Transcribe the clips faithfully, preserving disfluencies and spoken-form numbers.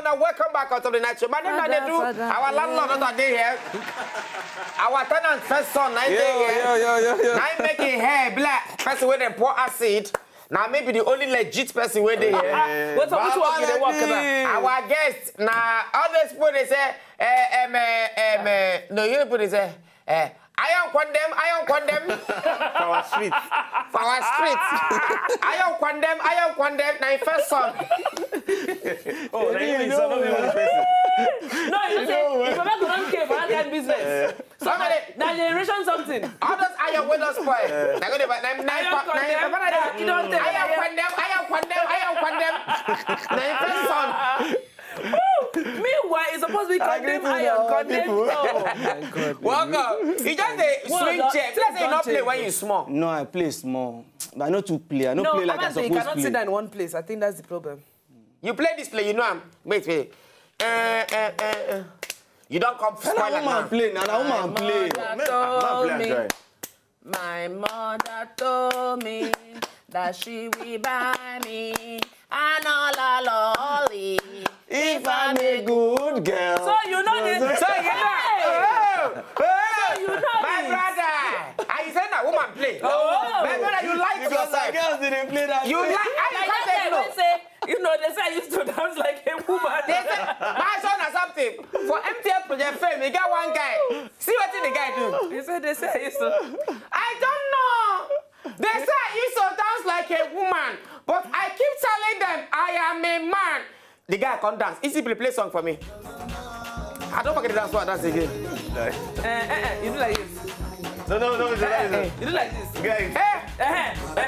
Now, welcome back out of the night show. My name is Father, Nedu. Father, Our yeah. landlord not dey here. Our tenant first son, nine day here. Yo, yo, yo, yo. Nine making hair black. Person with a poor acid. Now, maybe the only legit person where they here. Wait, so which work you dey work now? Our guest, now, all those people they say, eh, em, eh, em, eh, no, you people they say, eh, I am condemn, I am condemn. For our street. For our street. I am condemn, I am condemn. Now, first son. Oh, na you is not even one person. No, you say, you never go down care for that kind of business. So, Somebody- na generation something. All those iron wey don spoil. Na go dey buy. Na na Iron na condemn. na You don't tell iron me. Condemn, iron condemn, iron condemn. Na him first son. Meanwhile, it's supposed to be condemn Agree to iron, the condemn people. law. Welcome. You just dey Well swing done. chair. Play say you no play when you small. No, I play small. But I know to play. I no No, play like I Amande, you suppose cannot play. sit down in one place. I think that's the problem. You play this play, you know am. Wait, wait. Uh, uh, uh, uh. You don't come Na spoil woman am. play. Na na woman play. Mother Man, told play and me, joy. my mother told me that she will buy me an lolly. If I'm a good girl. So you know this. So you know. Oh, oh, You know my this. brother. I say na woman play. Oh. My brother, you like Because some yourself. Girls didn't play that. You Play. like. I Like can't that say guy no. wey say, you know, they say I used to dance like a woman. They say, my son or something. For M T N Project Fame, he got one guy. See what the guy do. He said they say I used to. I don't know. They say I used to dance like a woman, but I keep telling them I am a man. The guy come dance. Easy play, play song for me. I don't forget the dance floor dance again. Eh, eh, eh, you do like this. No, no, no, it's not. You do like this. Guys, Eh, eh, eh,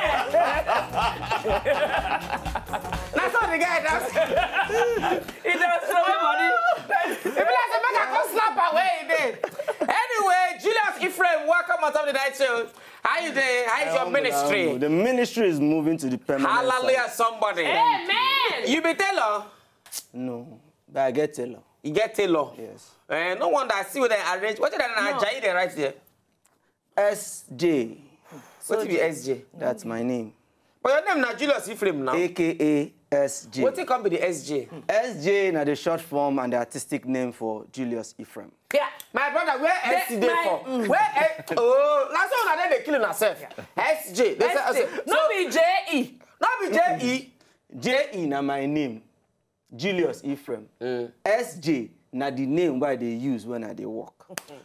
eh, eh. That's how the guy dance. He does throw away money. If you like, make I come slap away there. Anyway, Julius Ephraim, welcome on top of the night show. How you doing? How is your ministry? The ministry is moving to the permanent Hallelujah, side. Somebody. Amen. You be tailor? No, but I get tailor. You get tailor? Yes. Eh, no wonder I see what they arrange. What did I No. Ajayi they write there? S J. What be S J? That's my name. But your name na Julius Ephraim now. A K A S J. What it come be the S J? S J na the short form and the artistic name for Julius Ephraim. Yeah. My brother, where They- S J dey my- for? Where S- oh, last one na dem dey kill yourself. S J. They say, S J. so- No be J E. No be J E. J E na my name. Julius Ephraim. S J na the name wey I dey use when I dey work.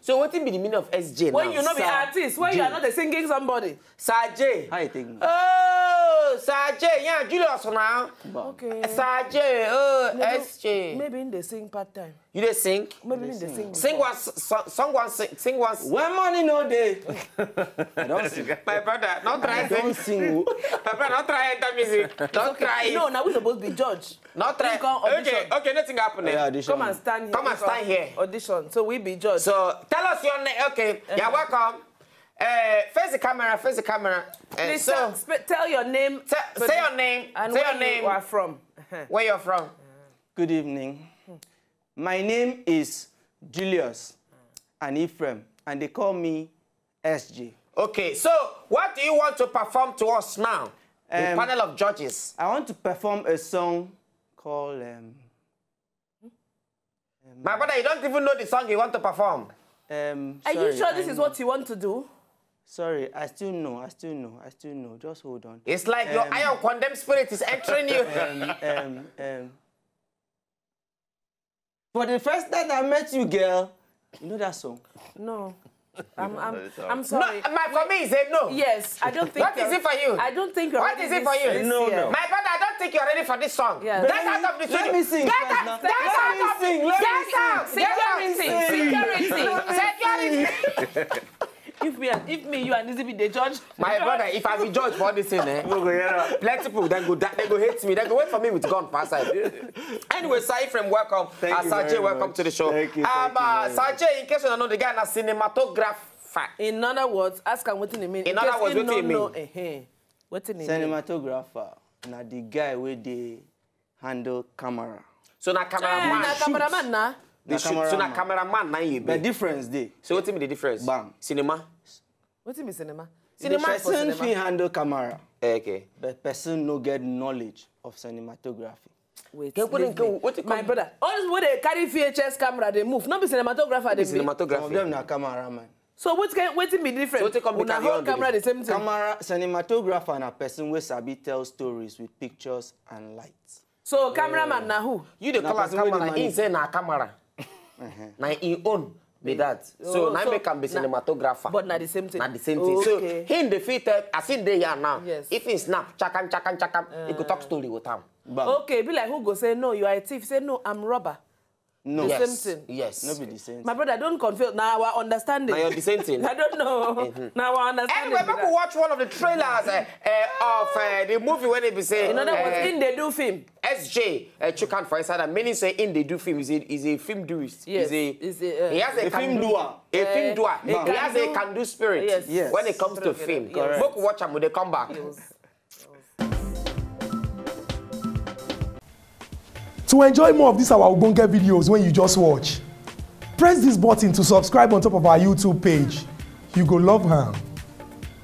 So what be the meaning of S J When now? you no be Sir artist, when you J. are not a singing somebody. Sir J. How you take me? Oh, Sir J. Yeah, Julius now. Okay. Sir J. Oh, Maybe- S J. Maybe in the sing part time. You dey sing? Maybe in the sing. Sing one s- so- song, one sing, sing one. s- When money no dey, I don't sing. My brother, not try I don't sing. sing. My brother, not try enter music. Don't try it. No, now we supposed to be judge. Not try. You come Okay, audition. Okay, nothing happen. Yeah, Eh? audition. Come and stand here. Come and stand here. Audition. So we be judge. So tell us your name. Okay, you're welcome. Uh, face the camera. Face the camera. Uh, Please so tell, sp- tell your name. Say- but- say your name. And Say where your name. You are from. Where you're from? Good evening. My name is Julius and Ephraim, and they call me S J. Okay, so what do you want to perform to us now? The Um, panel of judges. I want to perform a song called. Um, My brother, you don't even know the song you want to perform. Um, Are sorry, you sure this I is know. What you want to do? Sorry, I still know. I still know. I still know. Just hold on. It's like your Um, iron condemned spirit is entering you. Um, um, um, for the first time I met you, girl. You know that song? No. I'm, I'm, I'm No, sorry. my for me is a no. Yes, I don't think. What is you're- it for you? I don't think you're What ready is it this- for you? this No, year. no. My brother, I don't think you're ready for this song. Yeah. Get out of the studio. Let me sing Get first out. now. Get Let me out. sing. Let me Get out. sing. Get out. Security, security. Security. If me, and- if me, you and Izzy be the judge. My brother, if I be judge for this thing, eh, plenty people then go da- they go hate me. They go wait for me with gun pass side. Anyway, Sir Ephraim, welcome. Thank Uh, you Sir J, very welcome much. to the show. Thank you, Um, thank you uh, very Sir J, in case you don't know, the guy na cinematographer. In other words, ask him what he mean. In other words, What wetin he mean? Know, eh, eh. What he mean? Cinematographer, na the guy where they handle camera. So na Eh, cameraman. na cameraman na. They Na shoot. So na cameraman. Cameraman na you But be. Difference dey. So what be the difference? Bam. Cinema. What he mean cinema? The Cinema for person cinema. Fit handle camera, Eh, okay. but person no get knowledge of cinematography. Wait, Can put in- leave me. can- what you My call- Brother, all these wey dey carry V H S camera dey move, no be cinematographer dey be. Some of Cinematography. Them na cameraman. So wetin wetin be different? So wetin come be Una carry whole on be camera the this? Same thing. Camera cinematographer na person wey sabi tell stories with pictures and light. So cameraman na who? You dey Na call am person wey dey camera. He manage. Say na camera. Na him own be that. So Oh, na so make am be na- cinematographer. But na the same thing. Na the same thing. So Okay. him dey fit tell as he dey here now. Yes. If he snap, chakam chakam chakam, he go talk story with am. Bam. Okay, be like who go say no, you are a thief. Say no, I'm robber. No. The Yes. same thing. Yes. No be the same. My brother, don't confuse. Now our understanding. Na your the same thing. I don't know. Now our understanding. Anyway, be make we that. Watch one of the trailers uh, uh, of uh, the movie when they be say. In other words, uh, in they do film. S J uh, Chukan for inside. Meaning say in they do film is a is a film doist. Yes, Is a, is a, uh, he has a, A film can do. doer. A film doer. He He has a can do- can do spirit. Yes. Yes. When it comes to Correct. film, Correct. Make we watch am, we dey come back. To enjoy more of these our ogbonge videos when you just watch, press this button to subscribe on top of our YouTube page. You go love am.